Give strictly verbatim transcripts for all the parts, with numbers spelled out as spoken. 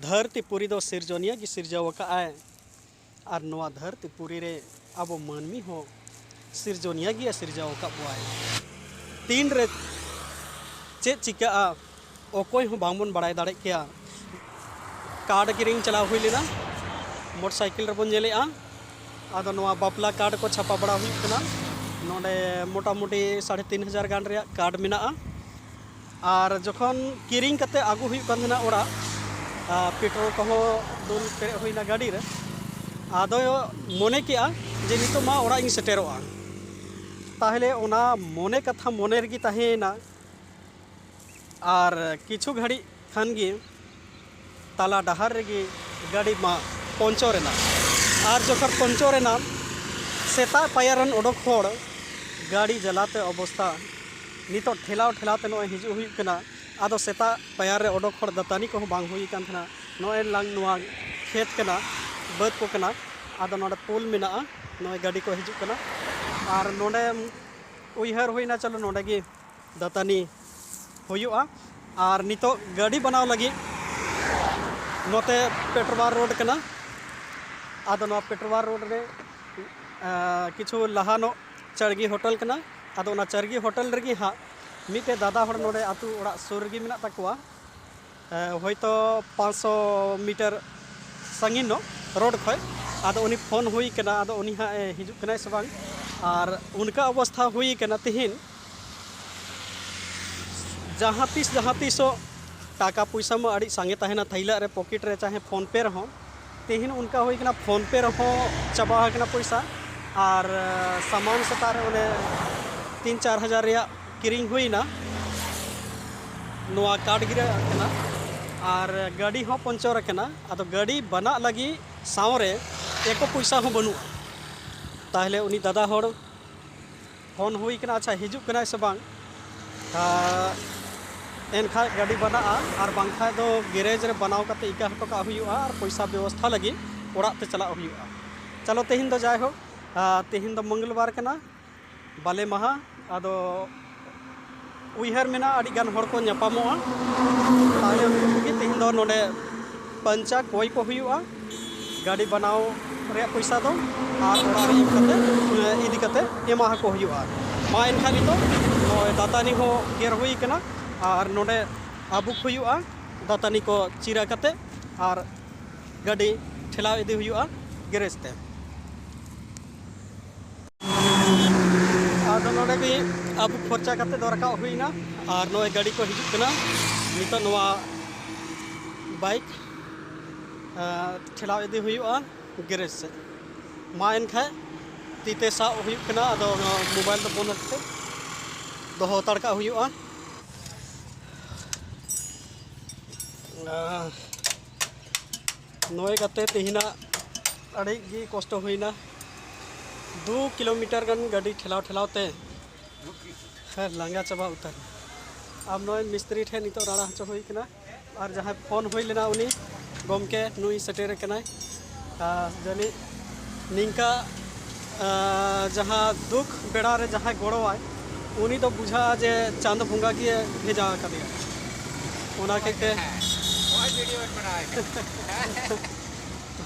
ᱫᱷᱟᱹᱨᱛᱤ ᱯᱩᱨᱤ ᱫᱚ ᱥᱤᱨᱡᱚᱱᱤᱭᱟᱹ ᱜᱮ ᱥᱤᱨᱡᱟᱹᱣ ᱟᱠᱟᱫᱼᱟᱭ᱾ ᱟᱨ ᱱᱚᱣᱟ ᱫᱷᱟᱹᱨᱛᱤ ᱯᱩᱨᱤ ᱨᱮ ᱟᱵᱚ ᱢᱟᱹᱱᱢᱤ ᱦᱚᱸ ᱥᱤᱨᱡᱚᱱᱤᱭᱟᱹ ᱜᱮ ᱥᱤᱨᱡᱟᱹᱣ ᱟᱠᱟᱫ ᱵᱚᱣᱟᱭ᱾ ᱛᱤᱱᱨᱮ ᱪᱮᱫ ᱪᱤᱠᱟᱹᱜᱼᱟ, ᱚᱠᱚᱭ ᱦᱚᱸ ᱵᱟᱝᱵᱚᱱ ᱵᱟᱲᱟᱭ ᱫᱟᱲᱮᱭᱟᱜ ᱠᱮᱭᱟ᱾ ᱠᱟᱨᱰ ᱠᱤᱨᱤᱧ ᱪᱟᱞᱟᱣ ᱦᱩᱭ ᱞᱮᱱᱟ, ᱢᱚᱴᱚᱨ ᱥᱟᱭᱠᱮᱞ ᱨᱮᱵᱚᱱ ᱧᱮᱞᱮᱜᱼᱟ᱾ ᱟᱫᱚ ᱱᱚᱣᱟ ᱵᱟᱯᱞᱟ ᱠᱟᱨᱰ ᱠᱚ ᱪᱷᱟᱯᱟ ᱵᱟᱲᱟ ᱦᱩᱭᱩᱜ ᱠᱟᱱᱟ᱾ ᱱᱚᱰᱮ ᱢᱚᱴᱟᱢᱩᱴᱤ ᱥᱟᱲᱮ ᱛᱤᱱ ᱦᱟᱡᱟᱨ ᱜᱟᱱ ᱨᱮᱭᱟᱜ ᱠᱟᱨᱰ ᱢᱮᱱᱟᱜᱼᱟ᱾ ᱟᱨ ᱡᱚᱠᱷᱚᱱ ᱠᱤᱨᱤᱧ ᱠᱟᱛᱮ ᱟᱹᱜᱩ ᱦᱩᱭᱩᱜ ᱠᱟᱱ ᱛᱟᱦᱮᱱᱟ ᱚᱲᱟᱜ, ᱟᱨ ᱯᱮᱴᱨᱳᱞ ᱠᱚᱦᱚᱸ ᱫᱩᱞ ᱯᱮᱨᱮᱡ ᱦᱩᱭᱱᱟ ᱜᱟᱹᱰᱤ ᱨᱮ᱾ ᱟᱫᱚ ᱢᱚᱱᱮ ᱠᱮᱜᱼᱟ ᱡᱮ ᱱᱤᱛᱚᱜ ᱢᱟ ᱚᱲᱟᱜ ᱤᱧ ᱥᱮᱴᱮᱨᱚᱜᱼᱟ᱾ ᱛᱟᱦᱚᱞᱮ ᱚᱱᱟ ᱢᱚᱱᱮ ᱠᱟᱛᱷᱟ ᱢᱚᱱᱮ ᱨᱮᱜᱮ ᱛᱟᱦᱮᱸᱭᱮᱱᱟ᱾ ᱟᱨ ᱠᱤᱪᱷᱩ ᱜᱷᱟᱹᱲᱤᱡ ᱠᱷᱟᱱ ᱜᱮ ᱛᱟᱞᱟ ᱰᱟᱦᱟᱨ ᱨᱮᱜᱮ ᱜᱟᱹᱰᱤ ᱢᱟ ᱯᱚᱧᱪᱚᱨ ᱮᱱᱟ᱾ ᱟᱨ ᱡᱚᱠᱷᱚᱱ ᱯᱚᱧᱪᱚᱨ ᱮᱱᱟ, ᱥᱮᱛᱟᱜ ᱯᱟᱭᱟᱨ ᱨᱮᱱ ᱚᱰᱚᱠ ᱦᱚᱲ ᱜᱟᱹᱰᱤ ᱡᱟᱞᱟᱛᱮ ᱚᱵᱚᱥᱛᱟ ᱱᱤᱛᱚᱜ ᱴᱷᱮᱞᱟᱣ ᱴᱷᱮᱞᱟᱣ ᱛᱮ ᱱᱚᱜᱼᱚᱭ ᱦᱤᱡᱩᱜ ᱦᱩᱭᱩᱜ ᱠᱟᱱᱟ᱾ ᱟᱫᱚ ᱥᱮᱛᱟᱜ ᱯᱟᱭᱟᱨ ᱨᱮ ᱚᱰᱚᱠ ᱦᱚᱲ ᱫᱟᱹᱛᱟᱹᱱᱤ ᱠᱚᱦᱚᱸ ᱵᱟᱝ ᱦᱩᱭ ᱟᱠᱟᱱ ᱛᱟᱦᱮᱱᱟ᱾ ᱱᱚᱜᱼᱚᱭ ᱞᱟᱝ ᱱᱚᱣᱟ ᱠᱷᱮᱛ ᱠᱟᱱᱟ, ᱵᱟᱹᱫᱽ ᱠᱚ ᱠᱟᱱᱟ᱾ ᱟᱫᱚ ᱱᱚᱰᱮ ᱯᱳᱞ ᱢᱮᱱᱟᱜᱼᱟ, ᱱᱚᱜᱼᱚᱭ ᱜᱟᱹᱰᱤ ᱠᱚ ᱦᱤᱡᱩᱜ ᱠᱟᱱᱟ᱾ ᱟᱨ ᱱᱚᱰᱮ ᱩᱭᱦᱟᱹᱨ ᱦᱩᱭᱱᱟ, ᱪᱚᱞᱚ ᱱᱚᱰᱮ ᱜᱮ ᱫᱟᱹᱛᱟᱹᱱᱤ ᱦᱩᱭᱩᱜᱼᱟ᱾ ᱟᱨ ᱱᱤᱛᱚᱜ ᱜᱟᱹᱰᱤ ᱵᱮᱱᱟᱣ ᱞᱟᱹᱜᱤᱫ ᱱᱚᱛᱮ ᱯᱮᱴᱨᱳᱣᱟᱨ ᱨᱳᱰ ᱠᱟᱱᱟ᱾ ᱟᱫᱚ ᱱᱚᱣᱟ ᱯᱮᱴᱨᱳᱣᱟᱨ ᱨᱳᱰ ᱨᱮ, ᱟᱸ, ᱠᱤᱪᱷᱩ ᱞᱟᱦᱟ ᱧᱚᱜ ᱪᱟᱲᱜᱤ ᱦᱳᱴᱮᱞ ᱠᱟᱱᱟ᱾ ᱟᱫᱚ ᱚᱱᱟ ᱪᱟᱲᱜᱤ ᱦᱳᱴᱮᱞ ᱨᱮᱜᱮ ᱦᱟᱸᱜ ᱢᱤᱫᱴᱮᱡ ᱫᱟᱫᱟ ᱦᱚᱲ ᱱᱚᱰᱮ ᱟᱹᱛᱩ ᱚᱲᱟᱜ ᱥᱩᱨ ᱨᱮᱜᱮ ᱢᱮᱱᱟᱜ ᱛᱟᱠᱚᱣᱟ᱾ ᱮ, ᱦᱚᱭᱛᱚ ᱯᱟᱸᱪᱥᱚ ᱢᱤᱴᱟᱨ ᱥᱟᱺᱜᱤᱧ ᱧᱚᱜ ᱨᱳᱰ ᱠᱷᱚᱡ᱾ ᱟᱫᱚ ᱩᱱᱤ ᱯᱷᱳᱱ ᱦᱩᱭ ᱠᱟᱱᱟ, ᱟᱫᱚ ᱩᱱᱤ ᱦᱟᱸᱜ ᱮ ᱦᱤᱡᱩᱜ ᱠᱟᱱᱟᱭ ᱥᱮ ᱵᱟᱝ᱾ ᱟᱨ ᱚᱱᱠᱟ ᱚᱵᱚᱥᱛᱷᱟ ᱦᱩᱭ ᱠᱟᱱᱟ ᱛᱤᱦᱤᱧ, ᱡᱟᱦᱟᱸ ᱛᱤᱥ ᱡᱟᱦᱟᱸ ᱛᱤᱥᱚᱜ ᱴᱟᱠᱟ ᱯᱚᱭᱥᱟ ᱢᱟ ᱟᱹᱰᱤ ᱥᱟᱸᱜᱮ ᱛᱟᱦᱮᱱᱟ ᱛᱷᱟᱹᱭᱞᱟᱹᱜ ᱨᱮ, ᱯᱚᱠᱮᱴ ᱨᱮ, ᱪᱟᱦᱮ ᱯᱷᱳᱱ ᱯᱮ ᱨᱮᱦᱚᱸ᱾ ᱛᱮᱦᱮᱧ ᱚᱱᱠᱟ ᱦᱩᱭ ᱠᱟᱱᱟ, ᱯᱷᱳᱱ ᱯᱮ ᱨᱮᱦᱚᱸ ᱪᱟᱵᱟ ᱟᱠᱟᱱᱟ ᱯᱚᱭᱥᱟ᱾ ᱟᱨ, ᱮ, ᱥᱟᱢᱟᱱ ᱥᱮᱛᱟᱜ ᱨᱮ ᱚᱱᱮ ᱛᱤᱱ ᱪᱟᱨ ᱦᱟᱡᱟᱨ ᱨᱮᱭᱟᱜ ᱠᱤᱨᱤᱧ ᱦᱩᱭᱱᱟ, ᱱᱚᱣᱟ ᱠᱟᱴ ᱜᱤᱨᱟᱹ ᱠᱟᱱᱟ᱾ ᱟᱨ ᱜᱟᱹᱰᱤ ᱦᱚᱸ ᱯᱚᱧᱪᱚᱨ ᱟᱠᱟᱱᱟ᱾ ᱟᱫᱚ ᱜᱟᱹᱰᱤ ᱵᱟᱱᱟᱜ ᱞᱟᱹᱜᱤᱫ ᱥᱟᱶᱨᱮ ᱮᱠᱚ ᱯᱚᱭᱥᱟ ᱦᱚᱸ ᱵᱟᱹᱱᱩᱜᱼᱟ᱾ ᱛᱟᱦᱚᱞᱮ ᱩᱱᱤ ᱫᱟᱫᱟ ᱦᱚᱲ ᱯᱷᱳᱱ ᱦᱩᱭ ᱠᱟᱱᱟ, ᱟᱪᱪᱷᱟ, ᱦᱤᱡᱩᱜ ᱠᱟᱱᱟᱭ ᱥᱮ ᱵᱟᱝ? ᱟᱨ ᱮᱱᱠᱷᱟᱡ ᱜᱟᱹᱰᱤ ᱵᱟᱱᱟᱜᱼᱟ, ᱟᱨ ᱵᱟᱝᱠᱷᱟᱡ ᱫᱚ ᱜᱮᱨᱮᱡᱽ ᱨᱮ ᱵᱟᱱᱟᱣ ᱠᱟᱛᱮ ᱤᱠᱟᱹ ᱦᱚᱴᱚ ᱠᱟᱜ ᱦᱩᱭᱩᱜᱼᱟ, ᱟᱨ ᱯᱚᱭᱥᱟ ᱵᱮᱵᱚᱥᱛᱷᱟ ᱞᱟᱹᱜᱤᱫ ᱚᱲᱟᱜ ᱛᱮ ᱪᱟᱞᱟᱜ ᱦᱩᱭᱩᱜᱼᱟ᱾ ᱪᱚᱞᱚ, ᱛᱮᱦᱮᱧ ᱫᱚ ᱡᱟᱭᱦᱳᱠ, ᱟᱨ ᱛᱮᱦᱮᱧ ᱫᱚ ᱢᱚᱝᱜᱚᱞᱵᱟᱨ ᱠᱟᱱᱟ, ᱵᱟᱞᱮ ᱢᱟᱦᱟ᱾ ᱟᱫᱚ ᱩᱭᱦᱟᱹᱨ ᱢᱮᱱᱟᱜᱼᱟ, ᱟᱹᱰᱤ ᱜᱟᱱ ᱦᱚᱲ ᱠᱚ ᱧᱟᱯᱟᱢᱚᱜᱼᱟ᱾ ᱛᱟᱦᱚᱞᱮ ᱩᱱᱠᱩ ᱠᱚᱜᱮ ᱛᱮᱦᱮᱧ ᱫᱚ ᱱᱚᱰᱮ ᱯᱟᱧᱪᱟ ᱠᱚᱭ ᱠᱚ ᱦᱩᱭᱩᱜᱼᱟ ᱜᱟᱹᱰᱤ ᱵᱮᱱᱟᱣ ᱨᱮᱭᱟᱜ ᱯᱚᱭᱥᱟ ᱫᱚ, ᱟᱨ ᱚᱲᱟᱜ ᱨᱮ ᱤᱫᱤ ᱠᱟᱛᱮ, ᱤᱫᱤ ᱠᱟᱛᱮ ᱮᱢᱟ ᱟᱠᱚ ᱦᱩᱭᱩᱜᱼᱟ᱾ ᱢᱟ ᱮᱱᱠᱷᱟᱱ ᱱᱤᱛᱚᱜ ᱱᱚᱜᱼᱚᱭ ᱫᱟᱹᱛᱟᱹᱱᱤ ᱦᱚᱸ ᱜᱮᱨ ᱦᱩᱭ ᱠᱟᱱᱟ, ᱟᱨ ᱱᱚᱰᱮ ᱟᱹᱵᱩᱠ ᱦᱩᱭᱩᱜᱼᱟ ᱫᱟᱹᱛᱟᱹᱱᱤ ᱠᱚ ᱪᱤᱨᱟ ᱠᱟᱛᱮ, ᱟᱨ ᱜᱟᱹᱰᱤ ᱴᱷᱮᱞᱟᱣ ᱤᱫᱤ ᱦᱩᱭᱩᱜᱼᱟ ᱜᱮᱨᱮᱡᱽ ᱛᱮ᱾ ᱟᱫᱚ ᱱᱚᱰᱮ ᱜᱮ ᱟᱹᱵᱩᱠ ᱯᱷᱚᱨᱪᱟ ᱠᱟᱛᱮ ᱫᱚ ᱨᱟᱠᱟᱵ ᱦᱩᱭᱱᱟ, ᱟᱨ ᱱᱚᱜᱼᱚᱭ ᱜᱟᱹᱰᱤ ᱠᱚ ᱦᱤᱡᱩᱜ ᱠᱟᱱᱟ᱾ ᱱᱤᱛᱚᱜ ᱱᱚᱣᱟ ᱵᱟᱭᱤᱠ, ᱟᱸ, ᱴᱷᱮᱞᱟᱣ ᱤᱫᱤ ᱦᱩᱭᱩᱜᱼᱟ ᱜᱮᱨᱮᱡᱽ ᱥᱮᱫ᱾ ᱢᱟ ᱮᱱᱠᱷᱟᱡ ᱛᱤ ᱛᱮ ᱥᱟᱵ ᱦᱩᱭᱩᱜ ᱠᱟᱱᱟ, ᱟᱫᱚ ᱱᱚᱣᱟ ᱢᱳᱵᱟᱭᱤᱞ ᱫᱚ ᱵᱚᱱᱫᱽ ᱠᱟᱛᱮ ᱫᱚᱦᱚ ᱦᱟᱛᱟᱲ ᱠᱟᱜ ᱦᱩᱭᱩᱜᱼᱟ᱾ ᱟᱸ, ᱱᱚᱜᱼᱚᱭ ᱠᱟᱛᱮ ᱛᱮᱦᱮᱧᱟᱜ ᱟᱹᱰᱤ ᱜᱮ ᱠᱚᱥᱴᱚ ᱦᱩᱭᱱᱟ᱾ ᱫᱩ ᱠᱤᱞᱳᱢᱤᱴᱟᱨ ᱜᱟᱱ ᱜᱟᱹᱰᱤ ᱴᱷᱮᱞᱟᱣ ᱴᱷᱮᱞᱟᱣ ᱛᱮ ᱦᱮᱸ, ᱞᱟᱸᱜᱟ ᱪᱟᱵᱟ ᱩᱛᱟᱹᱨ᱾ ᱟᱢ ᱱᱚᱜᱼᱚᱭ ᱢᱤᱥᱛᱨᱤ ᱴᱷᱮᱱ ᱱᱤᱛᱚᱜ ᱨᱟᱲᱟ ᱦᱚᱪᱚ ᱦᱩᱭ ᱠᱟᱱᱟ, ᱟᱨ ᱡᱟᱦᱟᱸᱭ ᱯᱷᱳᱱ ᱦᱩᱭ ᱞᱮᱱᱟ ᱩᱱᱤ ᱜᱚᱢᱠᱮ ᱱᱩᱭ ᱥᱮᱴᱮᱨ ᱟᱠᱟᱱᱟᱭ᱾ ᱟᱨ ᱡᱟᱹᱱᱤᱡ ᱱᱤᱝᱠᱟ, ᱟᱸ, ᱡᱟᱦᱟᱸ ᱫᱩᱠ ᱵᱮᱲᱟ ᱨᱮ ᱡᱟᱦᱟᱸᱭ ᱜᱚᱲᱚᱣᱟᱭ, ᱩᱱᱤ ᱫᱚ ᱵᱩᱡᱷᱟᱹᱜᱼᱟ ᱡᱮ ᱪᱟᱸᱫᱚ ᱵᱚᱸᱜᱟ ᱜᱮ ᱵᱷᱮᱡᱟ ᱟᱠᱟᱫᱮᱭᱟ᱾ ᱚᱱᱟ ᱠᱷᱟᱹᱛᱤᱨ ᱛᱮ ᱱᱚᱜᱼᱚᱭ ᱵᱷᱤᱰᱤᱭᱳ ᱵᱮᱱ ᱵᱮᱱᱟᱣᱮᱫ ᱠᱟᱱᱟ᱾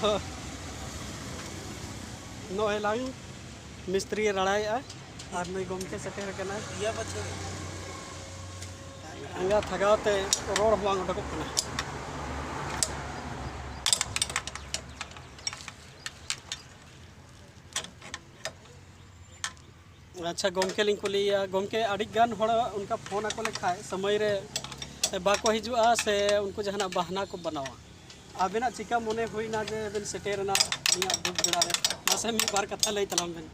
ᱛᱚ, ᱱᱚᱜᱼᱚᱭ ᱞᱟᱝ ᱢᱤᱥᱛᱨᱤᱭ ᱨᱟᱲᱟᱭᱮᱫᱼᱟ, ᱟᱨ ᱱᱩᱭ ᱜᱚᱢᱠᱮ ᱥᱮᱴᱮᱨ ᱟᱠᱟᱱᱟᱭ᱾ ᱟᱸᱜᱟ ᱛᱷᱟᱠᱟᱣ ᱛᱮ ᱨᱚᱲ ᱦᱚᱸ ᱵᱟᱝ ᱩᱰᱩᱠᱚᱜ ᱠᱟᱱᱟ᱾ ᱟᱪᱪᱷᱟ, ᱜᱚᱢᱠᱮ ᱞᱤᱧ ᱠᱩᱞᱤᱭᱮᱭᱟ, ᱜᱚᱢᱠᱮ, ᱟᱹᱰᱤ ᱜᱟᱱ ᱦᱚᱲ ᱚᱱᱠᱟ ᱯᱷᱳᱱ ᱟᱠᱚ ᱞᱮᱠᱷᱟᱡ ᱥᱚᱢᱚᱭ ᱨᱮ ᱵᱟᱠᱚ ᱦᱤᱡᱩᱜᱼᱟ, ᱥᱮ ᱩᱱᱠᱩ ᱡᱟᱦᱟᱱᱟᱜ ᱵᱟᱦᱱᱟ ᱠᱚ ᱵᱮᱱᱟᱣᱟ? ᱟᱵᱮᱱᱟᱜ ᱪᱤᱠᱟ ᱢᱚᱱᱮ ᱦᱩᱭᱱᱟ ᱡᱮ ᱵᱮᱱ ᱥᱮᱴᱮᱨᱮᱱᱟ ᱩᱱᱤᱭᱟᱜ ᱫᱩᱠ ᱵᱮᱲᱟ ᱨᱮ? ᱢᱟᱥᱮ ᱢᱤᱫ ᱵᱟᱨ ᱠᱟᱛᱷᱟ ᱞᱟᱹᱭ ᱛᱟᱞᱟᱝ ᱵᱮᱱ᱾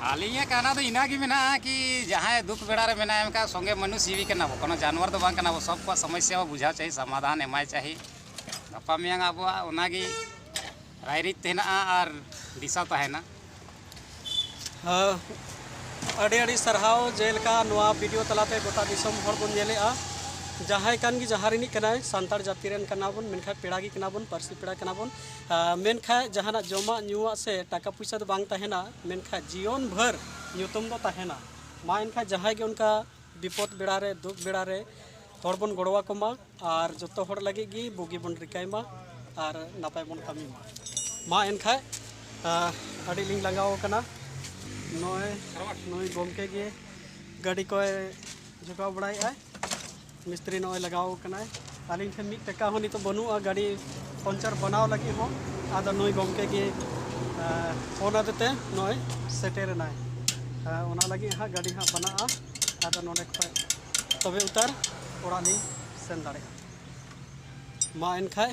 ᱟᱹᱞᱤᱧᱟᱜ ᱠᱟᱦᱱᱟ ᱫᱚ ᱤᱱᱟᱹ ᱜᱮ ᱢᱮᱱᱟᱜᱼᱟ ᱠᱤ ᱡᱟᱦᱟᱸᱭ ᱫᱩᱠ ᱵᱮᱲᱟ ᱨᱮ ᱢᱮᱱᱟᱭᱟ, ᱢᱮᱱᱠᱷᱟᱱ ᱥᱚᱸᱜᱮ ᱢᱟᱹᱱᱩᱥ ᱡᱤᱣᱤ ᱠᱟᱱᱟ ᱵᱚ, ᱠᱳᱱᱳ ᱡᱟᱱᱣᱟᱨ ᱫᱚ ᱵᱟᱝ ᱠᱟᱱᱟ ᱵᱚ᱾ ᱥᱚᱵ ᱠᱚᱣᱟᱜ ᱥᱚᱢᱚᱥᱥᱟ ᱵᱚ ᱵᱩᱡᱷᱟᱹᱣ ᱪᱟᱹᱦᱤ, ᱥᱚᱢᱟᱫᱷᱟᱱ ᱮᱢᱟᱭ ᱪᱟᱹᱦᱤ᱾ ᱜᱟᱯᱟ ᱢᱮᱭᱟᱝ ᱟᱵᱚᱣᱟᱜ ᱚᱱᱟᱜᱮ ᱨᱟᱭᱨᱤᱛ ᱛᱟᱦᱮᱱᱟ ᱟᱨ ᱫᱤᱥᱟ ᱛᱟᱦᱮᱱᱟ᱾ ᱦᱮᱸ, ᱟᱹᱰᱤ ᱟᱹᱰᱤ ᱥᱟᱨᱦᱟᱣ᱾ ᱡᱮᱞᱮᱠᱟ ᱱᱚᱣᱟ ᱵᱷᱤᱰᱤᱭᱳ ᱛᱟᱞᱟᱛᱮ ᱜᱚᱴᱟ ᱫᱤᱥᱚᱢ ᱦᱚᱲ ᱵᱚᱱ ᱧᱮᱞᱮᱜᱼᱟ, ᱡᱟᱦᱟᱸᱭ ᱠᱟᱱ ᱜᱮ ᱡᱟᱦᱟᱸ ᱨᱤᱱᱤᱡ ᱠᱟᱱᱟᱭ, ᱥᱟᱱᱛᱟᱲ ᱡᱟᱹᱛᱤ ᱨᱮᱱ ᱠᱟᱱᱟ ᱵᱚᱱ, ᱢᱮᱱᱠᱷᱟᱱ ᱯᱮᱲᱟ ᱜᱮ ᱠᱟᱱᱟ ᱵᱚᱱ, ᱯᱟᱹᱨᱥᱤ ᱯᱮᱲᱟ ᱠᱟᱱᱟ ᱵᱚᱱ᱾ ᱟᱨ ᱢᱮᱱᱠᱷᱟᱱ ᱡᱟᱦᱟᱱᱟᱜ ᱡᱚᱢᱟᱜ ᱧᱩᱣᱟᱜ ᱥᱮ ᱴᱟᱠᱟ ᱯᱩᱭᱥᱟᱹ ᱫᱚ ᱵᱟᱝ ᱛᱟᱦᱮᱱᱟ, ᱢᱮᱱᱠᱷᱟᱱ ᱡᱤᱭᱚᱱ ᱵᱷᱳᱨ ᱧᱩᱛᱩᱢ ᱫᱚ ᱛᱟᱦᱮᱱᱟ᱾ ᱢᱟ ᱮᱱᱠᱷᱟᱱ ᱡᱟᱦᱟᱸᱭ ᱜᱮ ᱚᱱᱠᱟ ᱵᱤᱯᱚᱫ ᱵᱮᱲᱟ ᱨᱮ, ᱫᱩᱠ ᱵᱮᱲᱟ ᱨᱮ, ᱦᱚᱲ ᱵᱚᱱ ᱜᱚᱲᱚ ᱟᱠᱚ ᱢᱟ ᱟᱨ ᱡᱚᱛᱚ ᱦᱚᱲ ᱞᱟᱹᱜᱤᱫ ᱜᱮ ᱵᱩᱜᱤ ᱵᱚᱱ ᱨᱤᱠᱟᱹᱭ ᱢᱟ ᱟᱨ ᱱᱟᱯᱟᱭ ᱵᱚᱱ ᱠᱟᱹᱢᱤ ᱢᱟ᱾ ᱢᱟ ᱮᱱᱠᱷᱟᱡ, ᱟᱸ, ᱟᱹᱰᱤ ᱞᱤᱧ ᱞᱟᱸᱜᱟᱣ ᱟᱠᱟᱱᱟ᱾ ᱱᱚᱜᱼᱚᱭ ᱱᱩᱭ ᱜᱚᱢᱠᱮ ᱜᱮ ᱜᱟᱹᱰᱤ ᱠᱚᱭ ᱡᱚᱜᱟᱣ ᱵᱟᱲᱟᱭᱮᱫᱼᱟᱭ, ᱢᱤᱥᱛᱨᱤ ᱱᱚᱜᱼᱚᱭ ᱞᱟᱜᱟᱣ ᱟᱠᱟᱱᱟᱭ᱾ ᱟᱹᱞᱤᱧ ᱴᱷᱮᱱ ᱢᱤᱫ ᱴᱟᱠᱟ ᱦᱚᱸ ᱱᱤᱛᱚᱜ ᱵᱟᱹᱱᱩᱜᱼᱟ ᱜᱟᱹᱰᱤ ᱯᱚᱧᱪᱟᱨ ᱵᱮᱱᱟᱣ ᱞᱟᱹᱜᱤᱫ ᱦᱚᱸ᱾ ᱟᱫᱚ ᱱᱩᱭ ᱜᱚᱢᱠᱮ ᱜᱮ, ᱟᱸ, ᱯᱷᱳᱱ ᱟᱫᱮᱛᱮ ᱱᱚᱜᱼᱚᱭ ᱥᱮᱴᱮᱨᱮᱱᱟᱭ᱾ ᱟᱸ, ᱚᱱᱟ ᱞᱟᱹᱜᱤᱫ ᱦᱟᱸᱜ ᱜᱟᱹᱰᱤ ᱦᱟᱸᱜ ᱵᱮᱱᱟᱜᱼᱟ᱾ ᱟᱫᱚ ᱱᱚᱰᱮ ᱠᱷᱚᱡ ᱛᱚᱵᱮ ᱩᱛᱟᱹᱨ ᱚᱲᱟᱜ ᱞᱤᱧ ᱥᱮᱱ ᱫᱟᱲᱮᱭᱟᱜᱼᱟ᱾ ᱢᱟ ᱮᱱᱠᱷᱟᱡ